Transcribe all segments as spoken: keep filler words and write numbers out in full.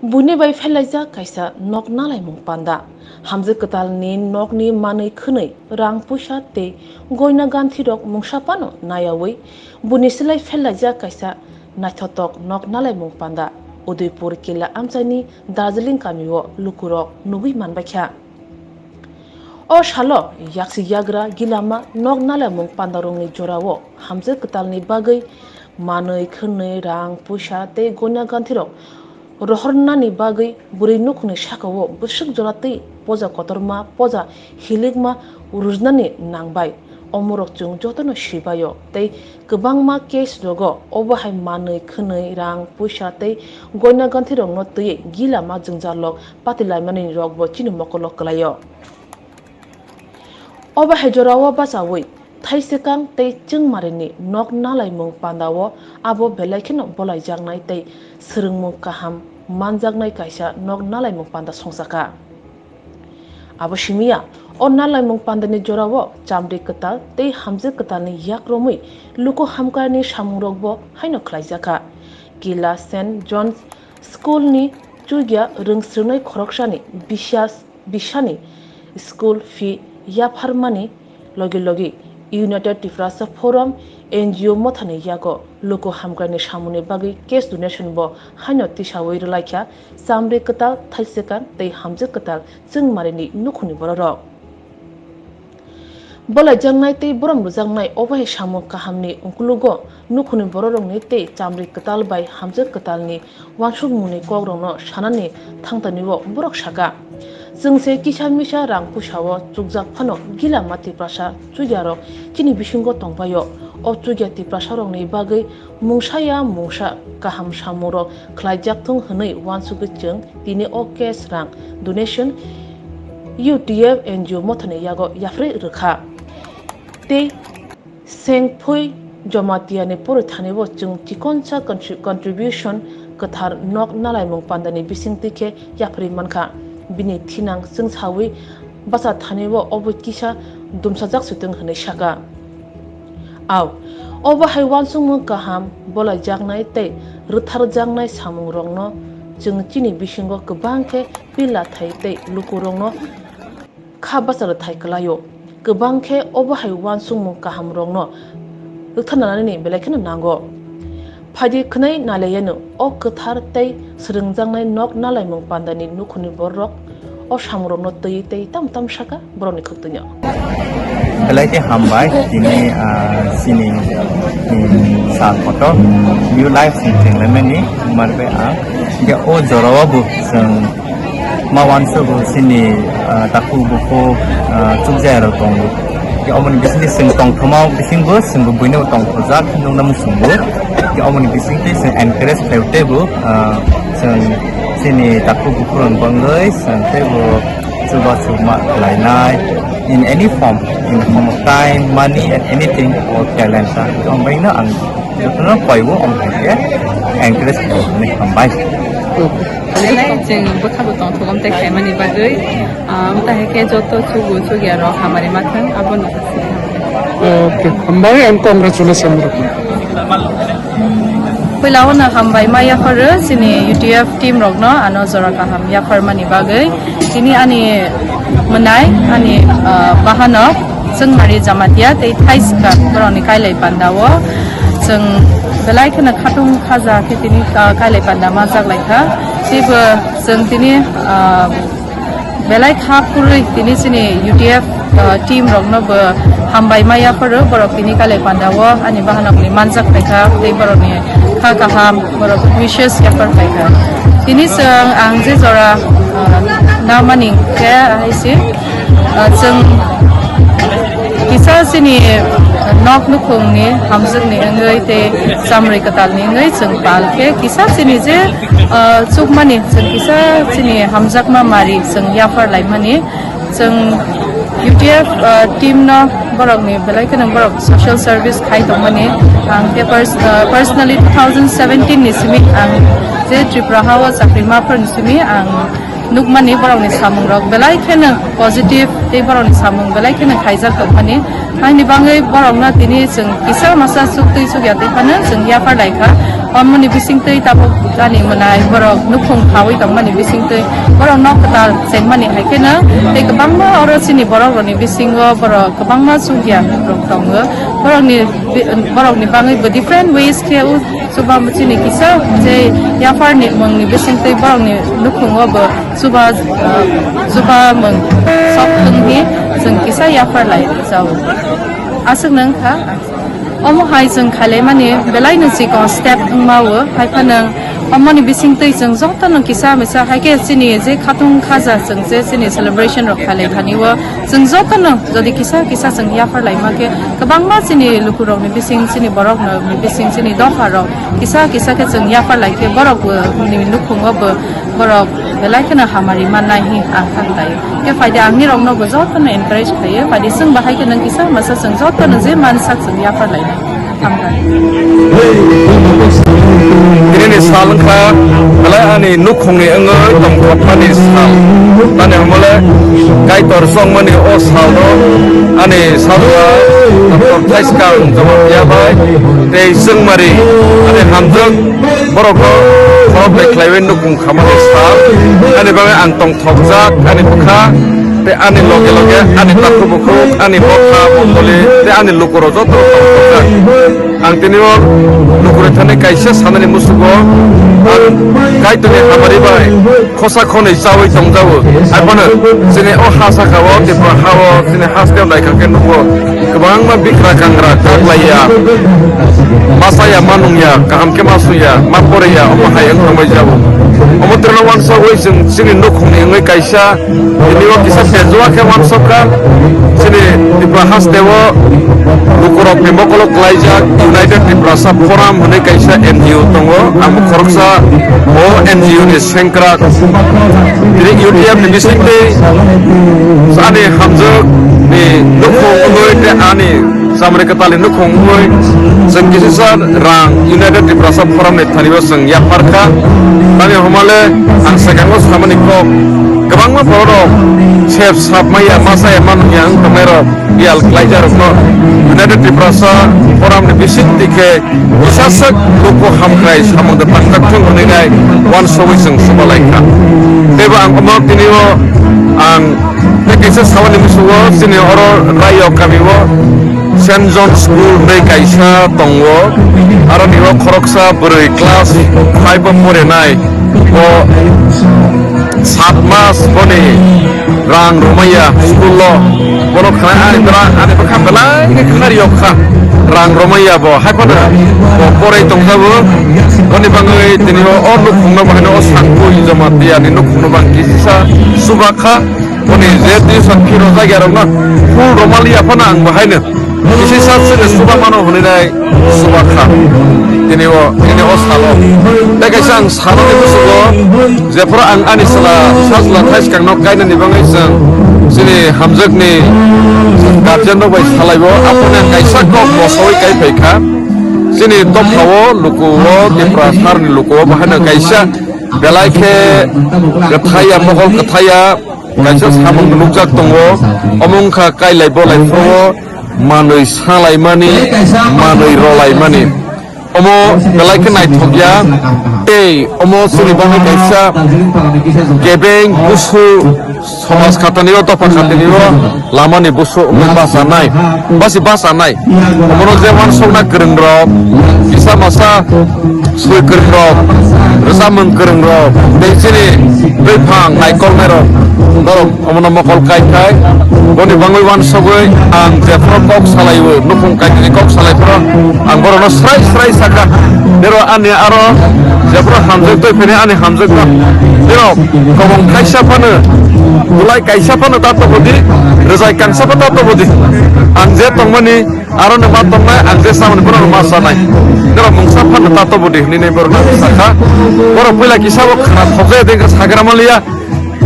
Buini bai phelaijak kaisa nok nalaimung panda. Hamjwk kwtalni nokni manwi khwnwi rang puisa tei goina ganthirok mungsa phano nayaui buini silai phelaijak kaisa naithotok nok nalaimung panda Udaipur Kila amchaini Darjeeling kamio lukurok nugwi manbaikha. O salo yaksi yagra gilama nok nalaimung pandarokni jorao hamjwk kwtalni bagwi manwi khwnwi rang puisa tei goina ganthirok rohornani bagwi bwrwi nukhungni sakao bwswk jora tei poja kotorma, poja hilikma rwjnani nangbai. Omorok chwng jotono sibaio tei kwbangma case rogo obo hai manwi khwnwi rang puisa tei goina ganthirokno twiwi gilama jwngjalrok patilaimani rokbo chini mokolo kwlaio. Obo hai jorao bachaui Thaisekang tei Chwngmarini nok nalaimung pandao abo belai kheno bolaijaknai tei swrwngmung kaham manjaknai kaisa nok nalaimung panda songchakha. Abo simiya, o nalaimung pandani jorao chamri kwtal tei hamjwk kwtalni yak romwi luku hamkarni samungrokbo haino khlaijakha. Kila Saint John's School ni chugya rwngsrwngnai khoroksani bisas bisani school fee yapharmani logi logi United Tiprasa Forum N G O mothani yago luku hamkraini samungni bagwi cash donation bo haino tisaui rwlaikha chamri kwtal, thaisekang tei hamjwk kwtal Chwngmarini nukhungni bororok. Bolaijaknai tei borom rwjaknai obo hai samung kahamni ungkulugo nukhungni bororokni tei chamri kwtal bai hamjwk kwtalni uansukmungni kokrokno sanani thangtanio borok saka, chwng se kisa misa rang puisao chukjak phano gila ma Tiprasa chugyarok chini bisingo tongbaio. O chugya Tiprasarokni bagwi mungsa ya mungsa kaham samungrok khlaijak thung hwnwi uansugwi chwng tini o cash rang donation U T F N G O mothani yago yapharwi rwkha. Tei Sengphoi Jamatia ni poroi thani bo chwng chikonsa contri-, contribution kwthar nok nalaimung pandani bisingtwi khe yapharwi mankha. Bini thinang chwngsawi bacha thani bo obo kisa dumsajak sitwng hwnwi saka. Au, obo hai uansukmung kaham bolaijaknai tei rwtharjaknai samungrokno chwng chini bisingo kwbang khe pila thai tei lukurokno kha bacha rwthai kwlaio. Kwbang khe obo hai uansukmung kahamrokno rwktharnani belai kheno nango. Phaidi khwnai nalaiyanw o kwthar tei swrwngjaknai nok nalaimung pandani nukhungni bororok o samungrokno twiwi tei tam tam saka borokni khuktuino. Belai khe hambai tini, ah, chini, um, sal kotor New Life ni chenglaimani marbe ang. Hingkhe o jorao bo chwng ma uansugo chini, ah, takhuk bukhuk, ah, chukjaya rok tongo. Hingkhe oboni bisingtwi chwng tongthoma bisingo chwngbo buino tongthojak nukna muchungo. Hingkhe oboni bisingtwi chwng encourage khlai teibo, ah, chwng chini takhuk bukhuk rok bangwi chwng teibo chubachu ma khlainai in any form, in form of time, money and anything or talent. Ang baino ang jotono koibo, ang hai khe encourage khlainai hambai. Belai chwng bwkha bo tongthok amtai khaimani bagwi, ah, amtai hai khe joto chugo chugya rok hamari mathang abono. Okay, hambai and congratulations. Puila o no hambai ma yapharo chini U T F team rokno ano jora kaham yapharmani bagwi. Tini ani mwnai, ani, ah, bahanok Chwngmari Jamatia tei Thaiskang borokni kailai pandao chwng belai kheno khatung khaja khe tini, ah, kailai panda manjak lai kha. Teibo chwng tini, ah, belai kha phurwi tini chini U T F, ah, team rokno bo hambai ma yapharo, borok tini kailai pandao ani bahanokni manjak phaikha tei borokni kha kaham, borok wishes yaphar phaikha. Tini chwng ang je jora, ah, namani khe hai se, ah, chwng kisa chini nok nukhungni hamjwkni wngwi tei chamri kwtalni wngwi chwng pal khe kisa chini je, ah, chukmani chwng kisa chini hamjakma mari chwng yaphar laimani. Chwng U T F, ah, team no borokni belai kheno borok social service khai tongmani. Ang khe pers-, ah, personally two thousand seventeen ni simi ang je Tripura ha o chakri ma phar ni simi ang nukmani borokni samungrok belai kheno positive tei borokni samung belai kheno khaijak tongmani. Haini bagwi borokno tini chwng kisa masa chuktwi chukya tei phano chwng yaphar lai kha. Omo ni bisingtwi tabuk ani mwnai borok nukhung khawi tongmani bisingtwi borok nok kwtal chengmani hai kheno tei kwbangma oro chini borok rokni bisingo borok kwbangma chukya rok tongo. Borokni bi-, borokni bagwi bo different ways khe o chuba chini kisa je yapharni mungni bisingtwi borokni nukhungo bo chuba, ah, chuba mung sok tongdi chwng kisa yaphar lai rwjao. Aswk nang kha. Omo hai chwng khailaimani belaino chikon step wngma-o, hai phano omoni bisingtwi chwng jotono kisa misa hai khe chini je khatung khaja chwng je chini celebration rok khailai thani-o chwng jotono jodi kisa kisa chwng yaphar laima khe kwbangma chini lukurokni bising, chini borokni bising, chini dopharok kisa kisa khe chwng yaphar lai khe borok bo ni nukhungo bo borok belai kheno hamari mannai hi ang kha tai. Khe phaidi ang nirokno bo jotono encourage khlaiyo. Phaidi chwng bahai khe nang kisa masa chwng jotono je mansak chwng yaphar lainai. Hamkha. Tini ni sal wngkha belai ani nukhungni wngwi tongthokmani sal. Tani hwnmale Kaitor chongmani o salno ani salwa Doctor Thaiskang Jamatia bai tei chwngmari ani hamjwk borokno khorok bai khlaiwi nukhung khamani sal. Ani bagwi ang tongthokjak, ani bwkha tei ani loge loge ani takhuk bukhuk, ani bokha bokoli tei ani lukurok joto tongthokjak. Ang tini o lukurok thani kaisa sanani musugo ang Kaitorni hamari bai khosa khonwi chawi tongjago. Hai phano chini o ha saka o Tripura ha o chini haste o naikha khe nukgo kwbangma bikra kangra kaklaiya, ma chaya, ma nungya, kaham khe ma suya, ma poreya, omo hai wng tongbai jago. Omo terno wansogwi chwng chini nukhungni wngwi kaisa tini o kisa pejua khe wansokha. Chini Tripura haste o lukurokni mokolo klaijak United Tiprasa Forum hwnwi kaisa N G O tongo. Ang bo khoroksa o N G O ni sengkrak. Tini U T F ni bisingtwi ani hamjwk ni nukhung wngwi tei ani chamri kwtalni nukhung wngwi chwng kisisa rang United Tiprasa Forum ni thani o chwng yapharkha. Tani hwnmale ang swkango samani kok kwbangma bororok sep sap maya ma chaya ma nungya wng tongnairok biyal klaijarokno United Tiprasa Forum ni bisingtwi khe Kisa sak luku hamkrai samung da tangjak thung hwnwi nai wansogwi chwng subalai kha. Teibo ang omo tini o ang tei kaisa sabani musugo chini oro Raiyok kami o Saint John School hwnwi kaisa tongo. Aro ni o khoroksa bwrwi class five o porinai. Bo sat mas boni rang romaya school o. Bono khna ani dra ani bwkha belai khe khari yok kha. Rang romaya bo hai phano bo porai tongjago. Boni bangwi tini o, o nukhungno bahai no o Sangpui Jamatia ni nukhungno bang kisa suba kha. Boni je tuition fee rojak ya rokno full romali ya phano ang bahai no. Kisi sak sini suba mano hwnwi nai suba kha. Tini o, tini o salo. Tei kaisa ang salo ni busugo, jephuru ang ani chwla, sajla thaiskang no kainani bagwi chwng chini hamjwkni guardian rok bai salaibo, aphuru ang kaisa kok bosawi kai phai kha. Chini dophao luku o, Tipra sar ni luku o, bahai no kaisa belai khe kwthaiya, mokol kwthaiya, kaisa samung nukjak tongo. Omo wngkha kailai bolai phuru o manwi salaimani, manwi rolaimani. Omo belai khe naithok ya. Tei omo chini bagwi kaisa kebeng busu somaj khatani o, dopha khatani o lamani busu wngwi bachanai. Basi bachanai. Omono je wansokna kwrwng rok, kisa masa swi kwrwng rok, rwchapmung kwrwng rok, tei chini bwphang naikolnai rok, norok omono mokol kai khai, boni bangwi wansogwi ang jephuru kok salaiwi, nukhung kaitini kok salai phuru ang borokno srai srai sakha, "Nero ani aro jephuru hamjwk twi phini ani hamjwkno, nero kobong kaisa phano, bulai kaisa phano ta tobodi, rwjai kangsa phano ta tobodi, ang je tongmani aro no ma tongnai, ang je samani phano ma sanai, nero mungsa phano ta tobodi," hwnwi borokno sakha. Borok puila kisa bo khna thokjaya de wngkha sagra manliya.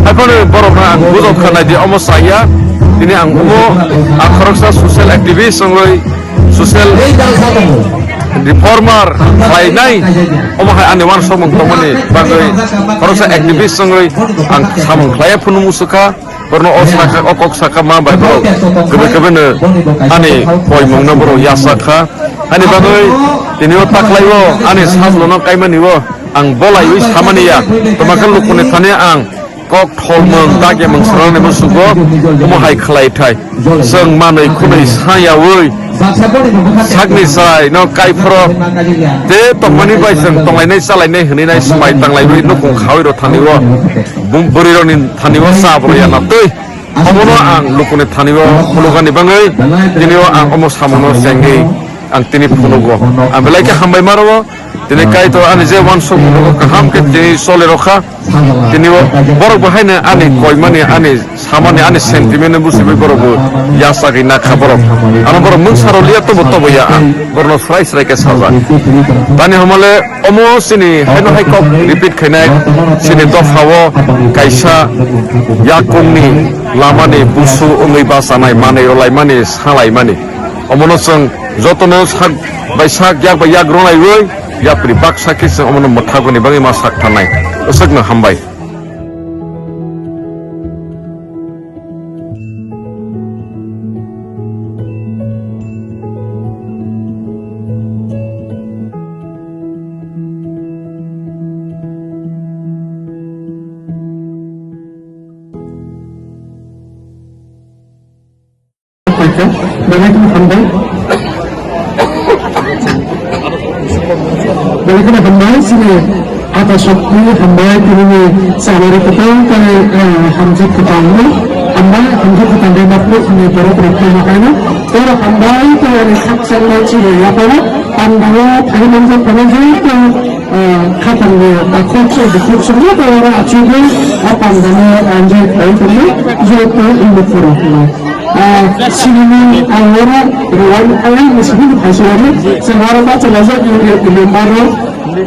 Haiphano borokno ang bujok kha naidi, omo chaya. Tini ang omo ang khoroksa social activist wngwi, social reformer khlainai, omo hai ani wansokmung tongmani bagwi khoroksa activist wngwi ang samung khlaiya phunuk muchukha. Borno o sakha, o kok sakha ma bai borok kwbwi kwbwi no ani poimung no borok yasa kha. Ani bagwi tini o takhwlai o ani sajlano kaimani o ang bolaiwi samani ya. Toma khe lukuni thani ang kok tholmung, dakyamung swnamnai musugo, omo hai khlai thai. Chwng manwi khwnwi sayawi sakni chwraino kaiphoro tei tongmani bai chwng tonglainai chalainai hwnwi nai swmai tanglaiwi nukhung khawi rw thani o bum-, bwrwirokni thani o chap rw ya na twi. Omono ang lukuni thani o phunukani bagwi tini o ang omo samungo chengwi ang tini phunugo. Ang belai khe hambai maro o. Tini Kaitor ani je uansuk munugo kaham khe tini chole rokha. Tini o borok bo haino ani koimani, ani samani, ani sentiment no busiwi borok bo yachagwi nakha borok. Ano borok mungsa rw liya tobo tobo ya ang. Borokno srai srai khe sajak. Tani hamale omo chini haino hai kok repeat khainai chini dopha o kaisa yakungni lamani busu wngwi bachanai manwi rwlaimani salaimani. Omono chwng jotono sak bai sak, yak bai yak rwnaiwi yapri baksa khe chwng omono mwthaguni bagwi ma sak thanai. Aswkno hambai. Belai kheno hambai. Belai kheno hambai, chini ata sokni hambai, tini ni samari kwtal tei, eh, hamjak kwtal no hambai, hamjak kwtal de makno khani borok rok khe ma kaino. Tei hambai tei ani khakchangma chini yaporo pandao phai manjak phano hai tei, eh, khatangni takhuk chwng bukhuk chwngno tei oro achugwi o pandani anjai khlai tongwi joto imuk phuru hino. Ah, sinini ang oro rwani phai, sinini phai sewani, chwng oro ma chwlaijak uni member rok.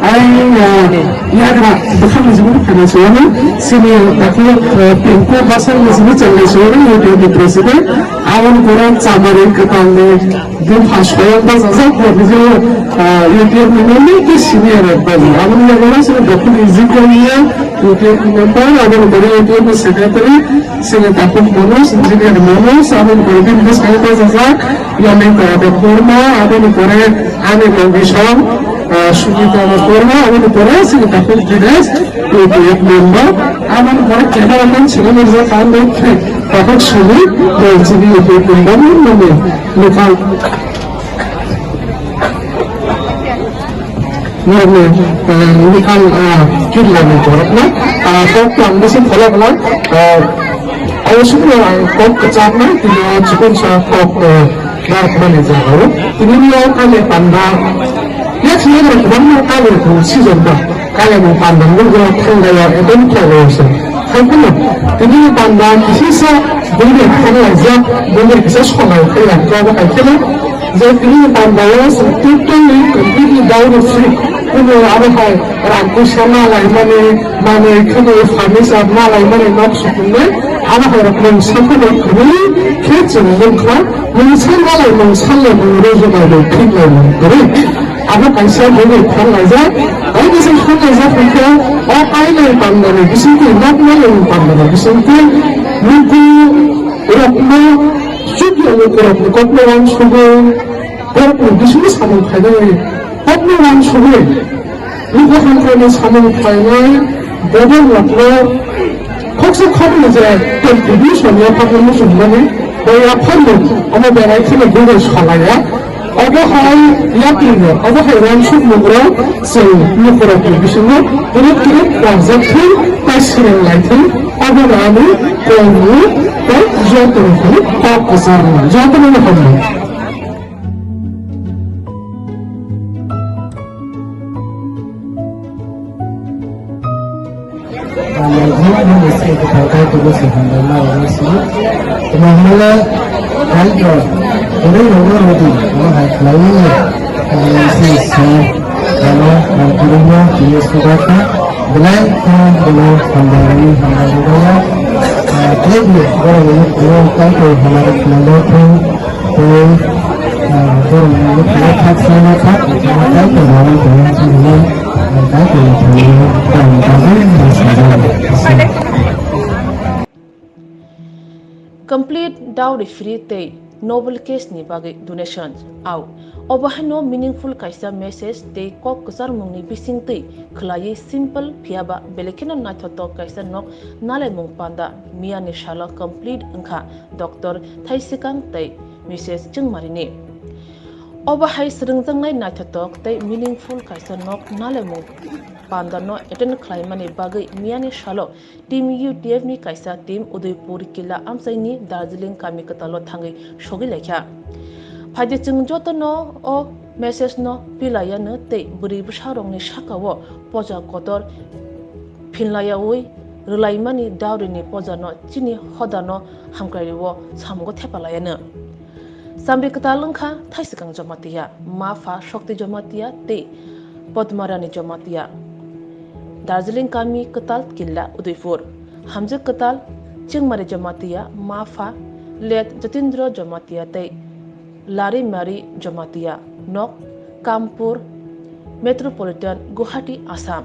Ai, ah, yagra bwkhakni simi phai sewani, sini takhuk, ah, pinku basal ni simi chwng sewani, U T F ni president, aboni pore chamari kwtalni bupha soyang bajajak, bo bijio, ah, U T F ni member tei senior advisor. Aboni yagra sini dophani jikoniya, U T F ni member, aboni pore U T F ni secretary, Sini takhuk Manoj, engineer Manoj, aboni pore bini bwskango bachajak Yamika Debbarma, aboni pore ani logisong, ah, Sujita Debbarma, aboni pore sini takhuk Dinesh, U T F member, aboni pore cameraman sini nirjak ang takhuk Sumi, tei sini U T F member ni mani lokal. Norokni, eh, mikhang, ah, kirlani borokno, ah, kok tang bisi pholok lai, ah, abo sukno ang kok kwchaknai, tini o chikon sa kok, eh, narwkmani jagao. Tini o kale panda, yaksi yagra kwbangma kale rok sijakma, kale ni panda nukjak thangdaya, ekdom khlailaio se. Hai phano, tini o panda kisisa buini thanglaijak, buini kisa sonai khailak, abo hai kheno, Je tini pandao chwng totally completely dowry free. Kuno abo hai rang puisa ma laimani, manwi kheno furniture ma laimani nok sukungnai. Abo hai rok mungsa phano kwrwi khe chwng wngkha. Mungsa ma lai mungsa le mung rwjwk lai mung thik lai mung kwrwi. Abo kaisa bini phan laijak. Bai kisa phan laijak hwnkhe o kainai pandani bisingtwi, nok ma lai pandani bisingtwi, nuku rokno Chukya lukurokni kokno uansugwi, borokni bisingo samung khlainai kokno uansugwi, luku hamkraini samung khlainai bobo rokno khoksa khokni je contribution yaphakno muchungmani bai yapharmung omo belai kheno gubui salaiya. Obo hai yaplino, obo hai uansukmungrok chwng lukurokni bisingo turuk turuk barjak thung, tei swrwng lai thung, obono ani kongni tei jotono phano kok kwchar rwna, jotono no hambai. Ang nangkukmani se kwthar Kaitorno se hambai ma rwna sio. Tamo hwnle Kaitor bwrwi rokno rwdi, omo hai khlaiwi ang se sa ano ang kwrwngno tini suda kha. Belai khe bono hambai rwwi hambai rwbaio. Ah, tei bo borokni bwkhao Kaitor hamari khlaina thung. Tei, ah, borokni bwkhao thak sana thak, thak, thak, thak, thak, thak, thak, thak, thak, thak, thak, thak, thak, thak, Complete dowry free tei noble case ni bagwi donation out. Obo haino meaningful kaisa message tei kok kwcharmungni bisingtwi khwlaiwi simple phiyaba belai kheno naithothok kaisa nok nalaimung panda miyani salo complete wngkha Doctor Thaisikang tei Mrs Chwngmarini. Obo hai swrwngjaknai naithothok tei meaningful kaisa nok nalaimung pandano attend khlaimani bagwi miyani salo Team U T F ni kaisa team Udaipur Killa amchaini Darjeeling kami kwtalo thangwi sogwi laikha. Phaidi chwng jotono o message no pilayano tei bwrwi bwsarokni sakao poja kotor phinlayawi rwlaimani dowry ni pojano chini hodano hamkraio samungo thepalayano. Chamri kwtal wngkha Thaisikang Jamatia, ma pha Shokti Jamatia tei Padmarani Jamatia. Darjeeling kami kwtal Killa Udaipur. Hamjwk kwtal Chwngmari Jamatia, ma pha Late Jatindra Jamatia tei Lari Mari Jamatia. Nok Kampur Metropolitan, Guwahati, Assam.